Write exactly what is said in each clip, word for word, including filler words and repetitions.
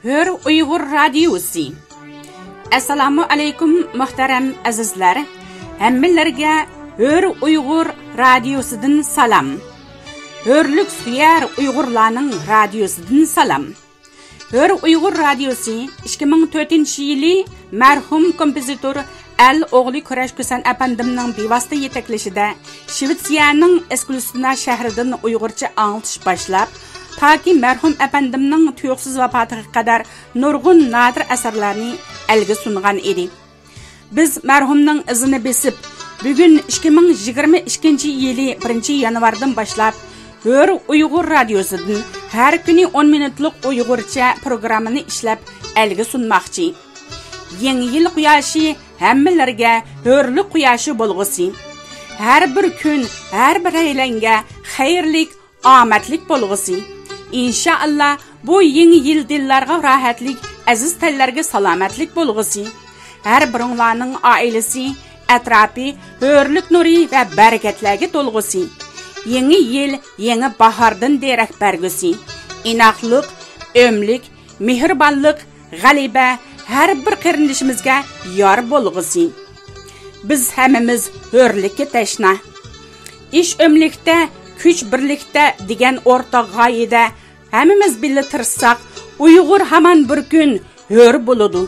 ھۆر ئۇيغۇر رادىيوسى. ئەسسالامۇ ئەلەيكۇم، مۇھتەرەم ئەزىزلەر! ھەممىلەرگە ھۆر ئۇيغۇر رادىيوسىدىن سالام. ھۆرلۈك سۆيەر ئۇيغۇرلارنىڭ رادىيوسىدىن سالام. ھۆر ئۇيغۇر رادىيوسى ئىككى مىڭ تۆتىنچى يىلى مەرھۇم كومپوزىتور ئەل ئوغلى كۈرەش كۈسەن ئەپەندىمنىڭ بىۋاسىتە يېتەكلىشىدە شىۋېتسىيەنىڭ ئېسكۇلسىنا شەھىرىدىن ئۇيغۇرچە ئاڭلىتىش باشلاپ، تاكى مەرھۇم ئەپەندىمنىڭ تۇيۇقسىز ۋاپاتىغا قەدەر نۇرغۇن نادىر ئەسەرلەرنى ئەلگە سۇنغان ئىدى. بىز مەرھۇمنىڭ ئىزىنى بېسىپ، بۈگۈن ئىككى مىڭ يىگىرمە ئىككىنچى يىلى بىرىنچى يانۋاردىن باشلاپ، ھۆر ئۇيغۇر رادىيوسىدىن ھەر كۈنى ئون مىنۇتلۇق ئۇيغۇرچە پروگراممىنى ئىشلەپ ئەلگە سۇنماقچى. يېڭى يىل قۇياشى ھەممىلەرگە ھۆرلۈك قۇياشى بولغۇسى. ھەر بىر كۈن ھەر بىرەيلەنگە خەيرلىك، ئامەتلىك بولغۇسى. ئىنشائاللا، بۇ يېڭى يىل دىللارغا راھەتلىك، ئەزىز تەنلەرگە سالامەتلىك بولغۇسى. ھەر بىرىڭلارنىڭ ئائىلىسى، ئەتراپى ھۆرلۈك نۇرى ۋە بەرىكەتلەرگە تولغۇسى. يېڭى يىل يېڭى باھاردىن دېرەك بەرگۈسى. ئىناقلىق، ئۆملۈك، مېھرىبانلىق، غەلىبە ھەر بىر قېرىندىشىمىزگە يار بولغۇسى. بىز ھەممىمىز ھۆرلۈككە تەشنا. ئىش ئۆملۈكتە، كۈچ بىرلىكتە دېگەن ئورتاق غايىدە ھەممىمىز بىللە تىرىشساق، ئۇيغۇر ھامان بىر كۈن ھۆر بولىدۇ.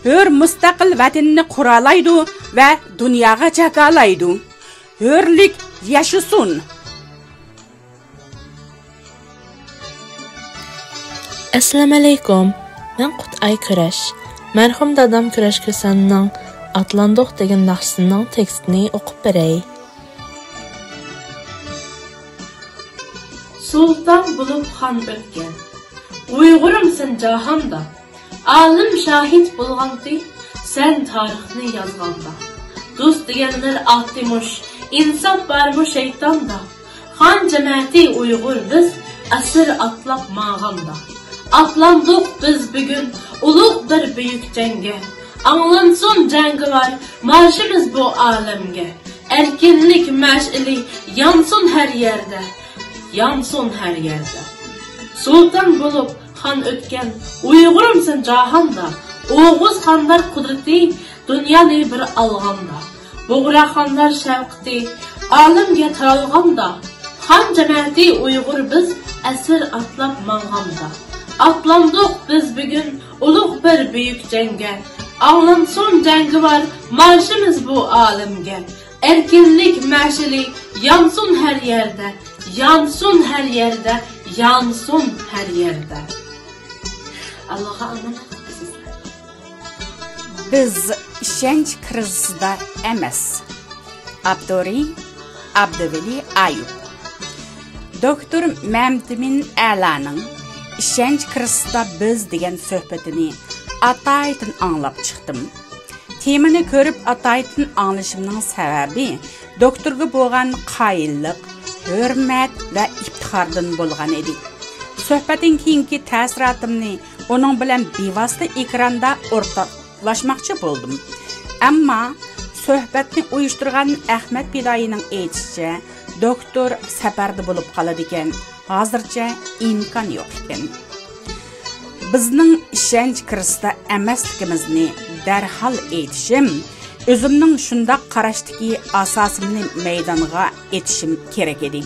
ھۆر مۇستەقىل ۋەتىنىنى قۇرالايدۇ ۋە دۇنياغا جاكارلايدۇ. ھۆرلۈك ياشىسۇن! ئەسسالامۇئەلەيكۇم، مەن قۇتئاي كۈرەش. مەرھۇم دادام كۈرەش كۈسەننىڭ ئاتلاندۇق دېگەن ناخشىسىنىڭ تېكىستىنى ئوقۇپ بېرەي. سۇلتان بولۇپ خان ئۆتكەن، ئۇيغۇرۇمسەن جاھاندا. ئالىم شاھىت بولغانتى، سەن تارىخنى يازغاندا. دوست دېگەنلەر ئاتتىمۇش، ئىنساپ بارمۇ شەيتاندا؟ خان جەمەتى ئۇيغۇر بىز، ئەسىر ئاتلاپ ماڭغاندا. ئاتلاندۇق بىز بۈگۈن ئۇلۇغ بىر بۈيۈك جەڭگە. ئاڭلانسۇن جەڭگىۋار مارشىمىز بۇ ئالەمگە. ئەركىنلىك مەشئىلى يانسۇن ھەر يەردە، يانسۇن ھەر يەردە. سۇلتان بولۇپ خان ئۆتكەن، ئۇيغۇرۇمسەن جاھاندا. ئوغۇز خانلار قۇدرىتى دۇنيانى بىر ئالغاندا. بۇغرا خانلار شەۋقىتى ئالەمگە تارالغاندا. خان جەمەتى ئۇيغۇر بىز، ئەسىر ئاتلاپ ماڭغاندا. ئاتلاندۇق بىز بۈگۈن ئۇلۇغ بىر بۈيۈك جەڭگە. ئاڭلانسۇن جەڭگىۋار مارشىمىز بۇ ئالەمگە. ئەركىنلىك مەشئىلى يانسۇن ھەر يەردە، يانسۇن ھەر يەردە، يانسۇن ھەر يەردە. ئاللاغا ئامانەت، ئەزىزلەر. بىز ئىشەنچ كىرىزىسىدا ئەمەس. ئاپتورى: ئابدۇۋەلى ئايۇپ. دوكتور مەمتىمىن ئەلانىڭ ئىشەنچ كىرىزىسىدا بىز دېگەن سۆھبىتىنى ئاتايىتىن ئاڭلاپ چىقتىم. تېمىنى كۆرۈپ ئاتايىتىن ئاڭلىشىمنىڭ سەۋەبى دوكتورغا بولغان قايىللىق، ھۆرمەت ۋە ئىپتىخاردىن بولغان ئىدى. سۆھبەتتىن كېيىنكى تەسىراتىمنى ئۇنىڭ بىلەن بىۋاسىتە ئېكراندا ئورتاقلاشماقچى بولدۇم. ئەمما سۆھبەتنى ئۇيۇشتۇرغان ئەخمەت پىدائىينىڭ ئېيتىشىچە، دوكتور سەپەردە بولۇپ قالىدىكەن، ھازىرچە ئىمكان يوق ئىكەن. بىزنىڭ ئىشەنچ كىرىزىسىدا ئەمەسلىكىمىزنى دەرھال ئېيتىشىم، ئۆزۈمنىڭ شۇنداق قاراشتىكى ئاساسىمنى مەيدانغا ئېتىشىم كېرەك ئىدى.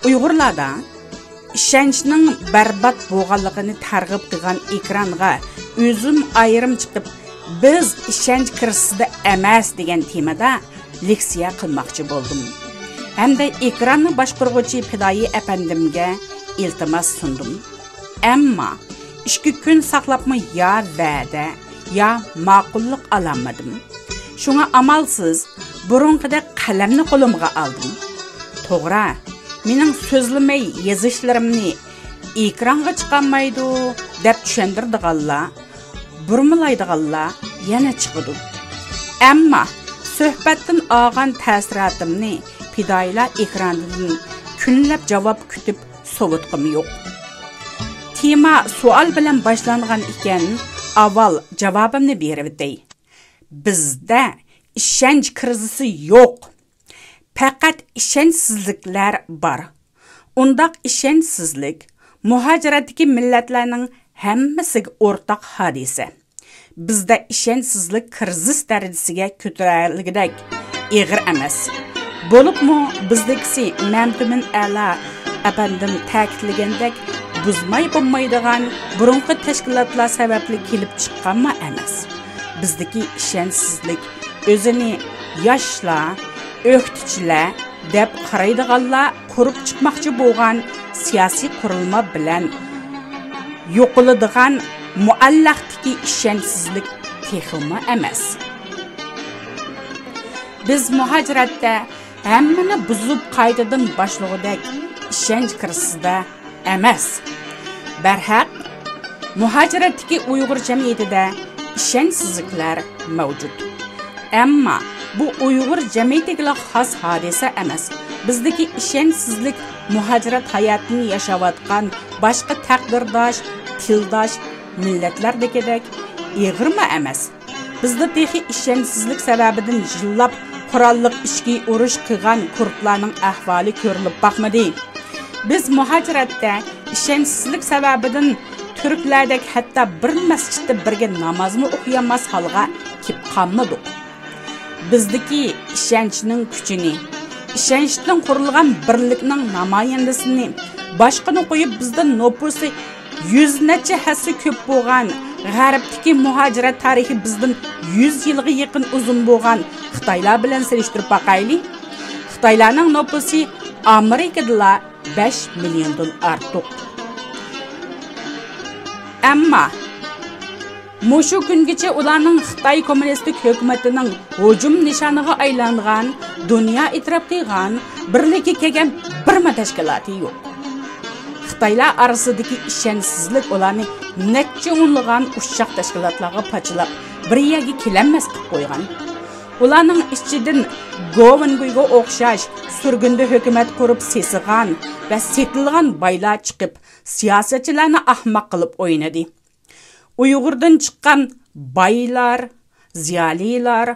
ئۇيغۇرلاردا ئىشەنچنىڭ بەربات بولغانلىقىنى تەرغىب قىلغان ئېكرانغا ئۆزۈم ئايرىم چىقىپ، بىز ئىشەنچ كىرىزىسىدا ئەمەس دېگەن تېمىدا لېكسىيە قىلماقچى بولدۇم ھەمدە ئېكراننى باشقۇرغۇچى پىدائىي ئەپەندىمگە ئىلتىماس سۇندۇم. ئەمما ئىككى كۈن ساقلاپمۇ يا ۋەدە، يا ماقۇللۇق ئالالمىدىم. شۇڭا ئامالسىز بۇرۇنقىدەك قەلەمنى قولۇمغا ئالدىم. توغرا، مېنىڭ سۆزلىمەي يېزىشلىرىمنى ئېكرانغا چىقارمايدۇ دەپ چۈشەندۈرىدىغانلار، بۇرمىلايدىغانلار يەنە چىقىدۇ. ئەمما سۆھبەتتىن ئالغان تەسىراتىمنى پىدائىيلار ئېكرانىدىن كۈنلەپ جاۋاب كۈتۈپ سوۋۇتقۇم يوق. تېما سوئال بىلەن باشلانغان ئىكەن، ئاۋۋال جاۋابىمنى بېرىۋېتەي. بىزدە ئىشەنچ كىرىزىسى يوق. پەقەت ئىشەنچسىزلىكلەر بار. ئۇنداق ئىشەنچسىزلىك مۇھاجىرەتتىكى مىللەتلەرنىڭ ھەممىسىگە ئورتاق ھادىسە. بىزدە ئىشەنچسىزلىك كىرىزىس دەرىجىسىگە كۆتۈرەلىگۈدەك ئېغىر ئەمەس. بولۇپمۇ بىزدىكىسى مەمتىمىن ئەلا ئەپەندىم تەكىتلىگەندەك بۇزماي بولمايدىغان بۇرۇنقى تەشكىلاتلار سەۋەبلىك كېلىپ چىققانمۇ ئەمەس. بىزدىكى ئىشەنچسىزلىك ئۆزىنى ياشلار، ئۆكتىچىلەر دەپ قارايدىغانلار قۇرۇپ چىقماقچى بولغان سىياسىي قۇرۇلما بىلەن يوقىلىدىغان مۇئەللەقتىكى ئىشەنچسىزلىك تېخىمۇ ئەمەس. بىز مۇھاجىرەتتە ھەممىنى بۇزۇپ قايتىدىن باشلىغۇدەك ئىشەنچ كىرىزىسىدا ئەمەس. بەرھەق، مۇھاجىرەتتىكى ئۇيغۇر جەمئىيىتىدە ئىشەنچسىزلىكلەر مەۋجۇت. ئەمما بۇ ئۇيغۇر جەمئىيىتىگىلا خاس ھادىسە ئەمەس. بىزدىكى ئىشەنچسىزلىك مۇھاجىرەت ھاياتىنى ياشاۋاتقان باشقا تەقدىرداش، تىلداش مىللەتلەردىكىدەك ئېغىرمۇ ئەمەس. بىزدە تېخى ئىشەنچسىزلىك سەۋەبىدىن يىللاپ قوراللىق ئىچكى ئۇرۇش قىلغان كۇردلارنىڭ ئەھۋالى كۆرۈلۈپ باقمىدى. بىز مۇھاجىرەتتە ئىشەنچسىزلىك سەۋەبىدىن تۈركلەردەك ھەتتا بىر مەسچىتتە بىرگە نامازمۇ ئوقۇيالماس ھالغا كېلىپ قالمىدۇق. بىزدىكى ئىشەنچنىڭ كۈچىنى، ئىشەنچتىن قۇرۇلغان بىرلىكنىڭ نامايەندىسىنى، باشقىنى قويۇپ، بىزدە نوپۇسى يۈز نەچچە ھەسسە كۆپ بولغان، غەربتىكى مۇھاجىرەت تارىخى بىزدىن يۈز يىلغا يېقىن ئۇزۇن بولغان خىتايلار بىلەن سېلىشتۇرۇپ باقايلى. خىتايلارنىڭ نوپۇسى ئامېرىكىدىلا بەش مىليوندىن ئارتۇق. ئەمما مۇشۇ كۈنگىچە ئۇلارنىڭ خىتاي كوممۇنىستىك ھۆكۈمىتىنىڭ ھۇجۇم نىشانىغا ئايلانغان، دۇنيا ئېتىراپ قىلغان، بىرلىككە كەلگەن بىرمۇ تەشكىلاتى يوق. خىتايلار ئارىسىدىكى ئىشەنچسىزلىك ئۇلارنى نەچچە ئونلىغان ئۇششاق تەشكىلاتلارغا پارچىلاپ، بىر يەرگە كېلەلمەس قىلىپ قويغان. ئۇلارنىڭ ئىچىدىن گوۋېنگۇيغا ئوخشاش سۈرگۈندە ھۆكۈمەت قۇرۇپ سېسىغان ۋە سېتىلغان بايلار چىقىپ، سىياسەتچىلەرنى ئەخمەق قىلىپ ئوينىدى. ئۇيغۇردىن چىققان بايلار، زىيالىيلار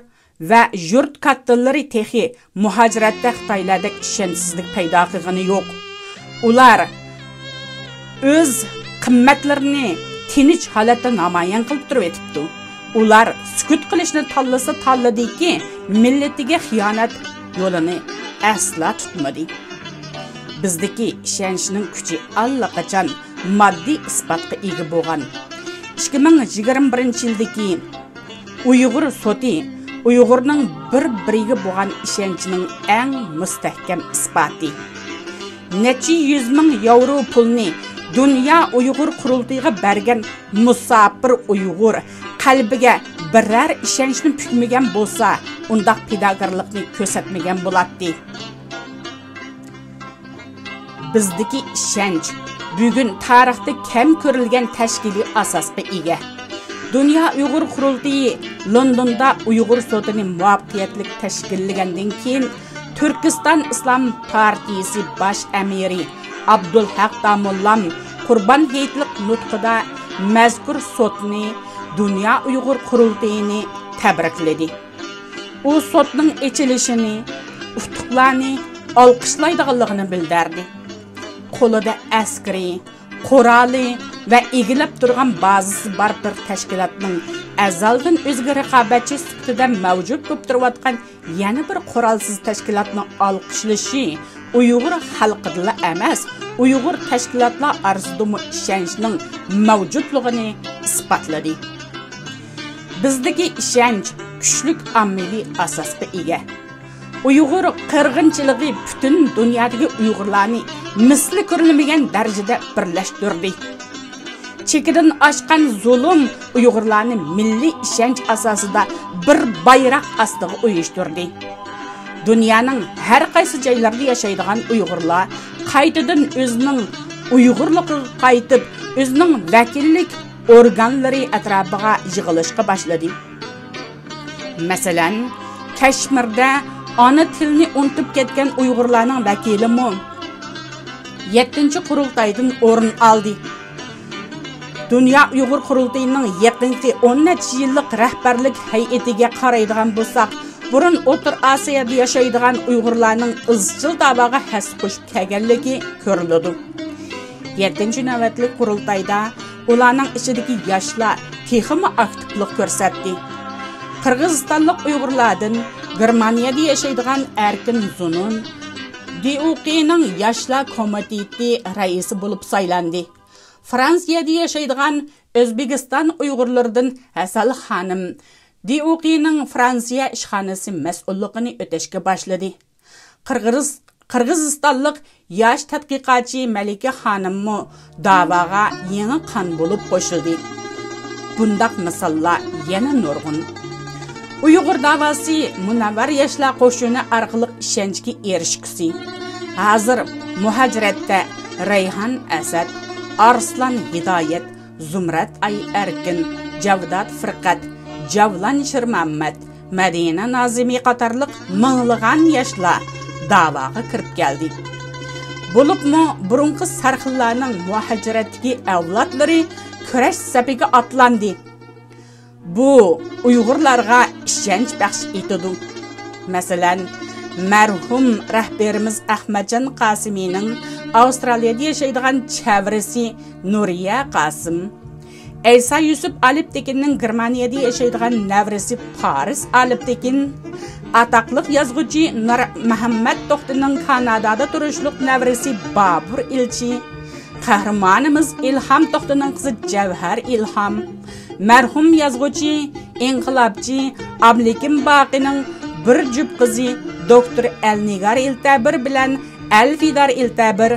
ۋە يۇرت كاتتىلىرى تېخى مۇھاجىرەتتە خىتايلاردەك ئىشەنچسىزلىك پەيدا قىلغىنى يوق. ئۇلار ئۆز قىممەتلىرىنى تىنچ ھالەتتە نامايان قىلىپ تۇرۇۋېتىپتۇ. ئۇلار سۈكۈت قىلىشنى تاللىسا تاللىدىكى، مىللىتىگە خىيانەت يولىنى ئەسلا تۇتمىدى. بىزدىكى ئىشەنچنىڭ كۈچى ئاللىقاچان ماددىي ئىسپاتقا ئىگە بولغان. ئىككى مىڭ يىگىرمە بىرىنچى يىلدىكى ئۇيغۇر سوتى ئۇيغۇرنىڭ بىر-بىرىگە بولغان ئىشەنچىنىڭ ئەڭ مۇستەھكەم ئىسپاتى. نەچچە يۈز مىڭ ياۋرو پۇلنى دۇنيا ئۇيغۇر قۇرۇلتىيىغا بەرگەن مۇساپىر ئۇيغۇر قەلبىگە بىرەر ئىشەنچنى پۈكمىگەن بولسا، ئۇنداق پىداكارلىقنى كۆرسەتمىگەن بولاتتى. بىزدىكى ئىشەنچ بۈگۈن تارىختا كەم كۆرۈلگەن تەشكىلىي ئاساسقا ئىگە. دۇنيا ئۇيغۇر قۇرۇلتىيى لوندوندا ئۇيغۇر سوتىنى مۇۋەپپەقىيەتلىك تەشكىللىگەندىن كېيىن، تۈركىستان ئىسلام پارتىيىسى باش ئەمىرى ئابدۇلھەق داموللام قۇربان ھېيتلىق نۇتقىدا مەزكۇر سوتنى، دۇنيا ئۇيغۇر قۇرۇلتىيىنى تەبرىكلىدى. ئۇ سوتنىڭ ئېچىلىشىنى، ئۇتۇقلارنى ئالقىشلايدىغانلىقىنى بىلدۈردى. قولىدا ئەسكىرى، قورالى ۋە ئىگىلەپ تۇرغان بازىسى بار بىر تەشكىلاتنىڭ ئەزەلدىن ئۆزىگە رىقابەتچى سۈپىتىدە مەۋجۇت بولۇپ تۇرۇۋاتقان يەنە بىر قورالسىز تەشكىلاتنى ئالقىشلىشى ئۇيغۇر خەلقىدىلا ئەمەس، ئۇيغۇر تەشكىلاتلار ئارىسىدىمۇ ئىشەنچنىڭ مەۋجۇتلۇقىنى ئىسپاتلىدى. بىزدىكى ئىشەنچ كۈچلۈك ئاممىۋى ئاساسقا ئىگە. ئۇيغۇر قىرغىنچىلىقى پۈتۈن دۇنيادىكى ئۇيغۇرلارنى مىسلى كۆرۈلمىگەن دەرىجىدە بىرلەشتۈردى. چېكىدىن ئاشقان زۇلۇم ئۇيغۇرلارنى مىللىي ئىشەنچ ئاساسىدا بىر بايراق ئاستىغا ئۇيۇشتۇردى. دۇنيانىڭ ھەر قايسى جايلىرىدا ياشايدىغان ئۇيغۇرلار قايتىدىن ئۆزىنىڭ ئۇيغۇرلۇقىغا قايتىپ، ئۆزىنىڭ ۋەكىللىك ئورگانلىرى ئەتراپىغا يىغىلىشقا باشلىدى. مەسىلەن، كەشمىردە ئانا تىلنى ئۇنتۇپ كەتكەن ئۇيغۇرلارنىڭ ۋەكىلىمۇ يەتتىنچى قۇرۇلتايدىن ئورۇن ئالدى. دۇنيا ئۇيغۇر قۇرۇلتىيىنىڭ يېقىنقى ئون نەچچە يىللىق رەھبەرلىك ھەيئىتىگە قارايدىغان بولساق، بۇرۇن ئوتتۇرا ئاسىيادا ياشايدىغان ئۇيغۇرلارنىڭ ئىزچىل داۋاغا ھەسسە قوشۇپ كەلگەنلىكى كۆرۈلىدۇ. يەتتىنچى نۆۋەتلىك قۇرۇلتايدا ئۇلارنىڭ ئىچىدىكى ياشلار تېخىمۇ ئاكتىپلىق كۆرسەتتى. قىرغىزىستانلىق ئۇيغۇرلاردىن گېرمانىيەدە ياشايدىغان ئەركىن زۇنۇن دىئۇقىنىڭ ياشلار كومىتېتى رەئىسى بولۇپ سايلاندى. فرانسىيەدە ياشايدىغان ئۆزبېكىستان ئۇيغۇرلىرىدىن ھەسەل خانىم دىئۇقىنىڭ فرانسىيە ئىشخانىسى مەسئۇللۇقىنى ئۆتەشكە باشلىدى. قىرغىز-، قىرغىزىستانلىق ياش تەتقىقاتچى مەلىكە خانىممۇ داۋاغا يېڭى قان بولۇپ قوشۇلدى. بۇنداق مىساللار يەنە نۇرغۇن. ئۇيغۇر داۋاسى مۇنەۋۋەر ياشلار قوشۇنى ئارقىلىق ئىشەنچكە ئېرىشكۈسى. ھازىر مۇھاجىرەتتە رەيھان ئەسەت، ئارسلان ھىدايەت، زۇمرەت ئاي ئەركىن، جاۋدات فىرقەت، جاۋلان شىرمەممەت، مەدىنە نازىمى قاتارلىق مىڭلىغان ياشلار داۋاغا كىرىپ كەلدى. بولۇپمۇ بۇرۇنقى سەرخىللارنىڭ مۇھاجىرەتتىكى ئەۋلادلىرى كۈرەش سەپىگە ئاتلاندى. بۇ ئۇيغۇرلارغا ئىشەنچ بەخش ئېتىدۇ. مەسىلەن، مەرھۇم رەھبىرىمىز ئەخمەتجان قاسىمىنىڭ ئاۋسترالىيەدە ياشايدىغان چەۋرىسى نۇرىيە قاسىم، ئەيسا يۈسۈپ ئالپتېكىننىڭ گېرمانىيەدە ياشايدىغان نەۋرىسى پارىس ئالپتېكىن، ئاتاقلىق يازغۇچى نۇر مۇھەممەت توختىنىڭ كانادادا تۇرۇشلۇق نەۋرىسى بابۇر ئىلچى، قەھرىمانىمىز ئىلھام توختىنىڭ قىزى جەۋھەر ئىلھام، مەرھۇم يازغۇچى، ئىنقىلابچى ئابلىكىم باقىنىڭ بىر جۈپ قىزى دوكتور ئەلنىگار ئىلتەبىر بىلەن ئەلفىدار ئىلتەبىر،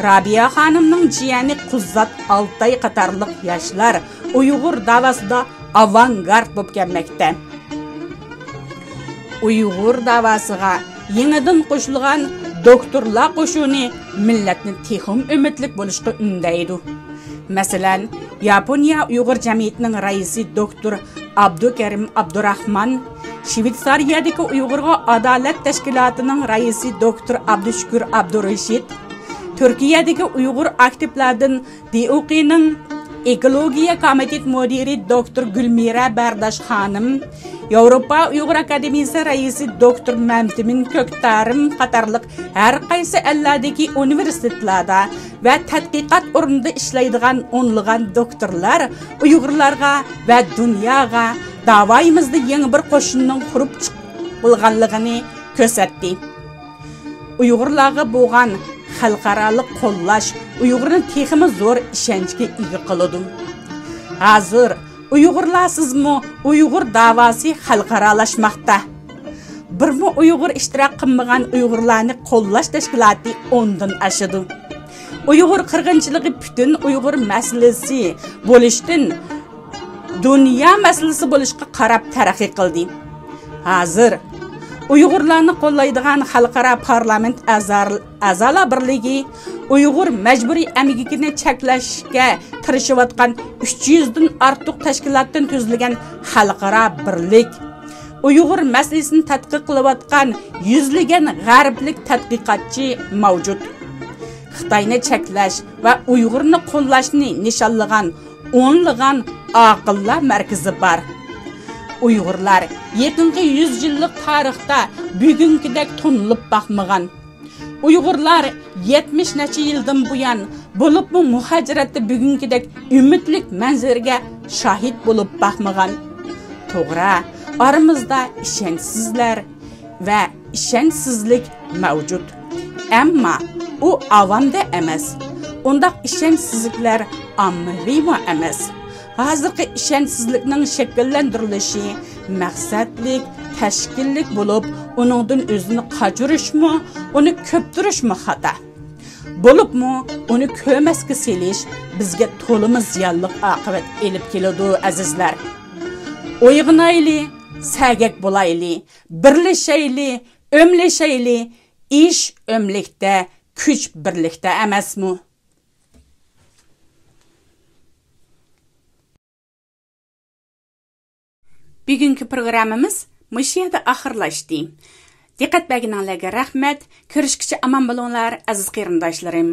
رابىيە خانىمنىڭ جىيەنى قۇززات ئالتاي قاتارلىق ياشلار ئۇيغۇر داۋاسىدا ئاۋانگارت بولۇپ كەلمەكتە. ئۇيغۇر داۋاسىغا يېڭىدىن قوشۇلغان دوكتورلار قوشۇنى مىللەتنى تېخىمۇ ئۈمىدلىك بولۇشقا ئۈندەيدۇ. مەسىلەن، ياپونىيە ئۇيغۇر جەمئىيىتىنىڭ رەئىسى دوكتور ئابدۇكېرىم ئابدۇراخمان، شۋېتسارىيەدىكى ئۇيغۇرغا ئادالەت تەشكىلاتىنىڭ رەئىسى دوكتور ئابدۇشۈكۈر ئابدۇرېشىت، تۈركىيەدىكى ئۇيغۇر ئاكتىپلاردىن دىئۇقىنىڭ ئېكولوگىيە كومىتېت مۇدىرى دوكتور گۈلمىرە بەرداش خانىم، ياۋروپا ئۇيغۇر ئاكادېمىيىسى رەئىسى دوكتور مەمتىمىن كۆكتارىم قاتارلىق ھەر قايسى ئەللەردىكى ئۇنىۋېرسىتېتلاردا ۋە تەتقىقات ئورنىدا ئىشلەيدىغان ئونلىغان دوكتورلار ئۇيغۇرلارغا ۋە دۇنياغا داۋايىمىزدا يېڭى بىر قوشۇننىڭ قۇرۇپ چىقىلغانلىقىنى كۆرسەتتى. ئۇيغۇرلارغا بولغان خەلقئارالىق قوللاش ئۇيغۇرنى تېخىمۇ زور ئىشەنچكە ئىگە قىلىدۇ. ھازىر ئۇيغۇرلارسىزمۇ ئۇيغۇر داۋاسى خەلقئارالاشماقتا. بىرمۇ ئۇيغۇر ئىشتىراك قىلمىغان ئۇيغۇرلارنى قوللاش تەشكىلاتى ئوندىن ئاشىدۇ. ئۇيغۇر قىرغىنچىلىقى پۈتۈن ئۇيغۇر مەسىلىسى بولۇشتىن دۇنيا مەسىلىسى بولۇشقا قاراپ تەرەققىي قىلدى. ھازىر ئۇيغۇرلارنى قوللايدىغان خەلقئارا پارلامېنت ئەزا-، ئەزالار بىرلىكى، ئۇيغۇر مەجبۇرىي ئەمگىكىنى چەكلەشكە تىرىشىۋاتقان ئۈچ يۈزدىن ئارتۇق تەشكىلاتتىن تۈزۈلگەن خەلقئارا بىرلىك، ئۇيغۇر مەسىلىسىنى تەتقىق قىلىۋاتقان يۈزلىگەن غەربلىك تەتقىقاتچى مەۋجۇت. خىتاينى چەكلەش ۋە ئۇيغۇرنى قوللاشنى نىشانلىغان ئونلىغان ئاقىللار مەركىزى بار. ئۇيغۇرلار يېقىنقى يۈز يىللىق تارىختا بۈگۈنكىدەك تونۇلۇپ باقمىغان. ئۇيغۇرلار يەتمىش نەچچە يىلدىن بۇيان، بولۇپمۇ مۇھاجىرەتتە بۈگۈنكىدەك ئۈمىدلىك مەنزىرىگە شاھىت بولۇپ باقمىغان. توغرا، ئارىمىزدا ئىشەنچسىزلەر ۋە ئىشەنچسىزلىك مەۋجۇت. ئەمما ئۇ ئاۋامدا ئەمەس. ئۇنداق ئىشەنچسىزلىكلەر ئاممىۋىمۇ ئەمەس. ھازىرقى ئىشەنچسىزلىكنىڭ شەكىللەندۈرۈلۈشى مەقسەتلىك، تەشكىللىك بولۇپ، ئۇنىڭدىن ئۆزىنى قاچۇرۇشمۇ، ئۇنى كۆپتۈرۈشمۇ خاتا. بولۇپمۇ ئۇنى كۆرمەسكە سېلىش بىزگە تولىمۇ زىيانلىق ئاقىۋەت ئېلىپ كېلىدۇ، ئەزىزلەر. ئويغىنايلى، سەگەك بولايلى، بىرلىشەيلى، ئۆملىشەيلى. ئىش ئۆملۈكتە، كۈچ بىرلىكتە ئەمەسمۇ؟ بۈگۈنكى پروگراممىمىز مۇشۇ يەردە ئاخىرلاشتى. دىققەت بەرگىنىڭلارغا رەھمەت. كۆرۈشكىچە ئامان بولۇڭلار، ئەزىز قېرىنداشلىرىم.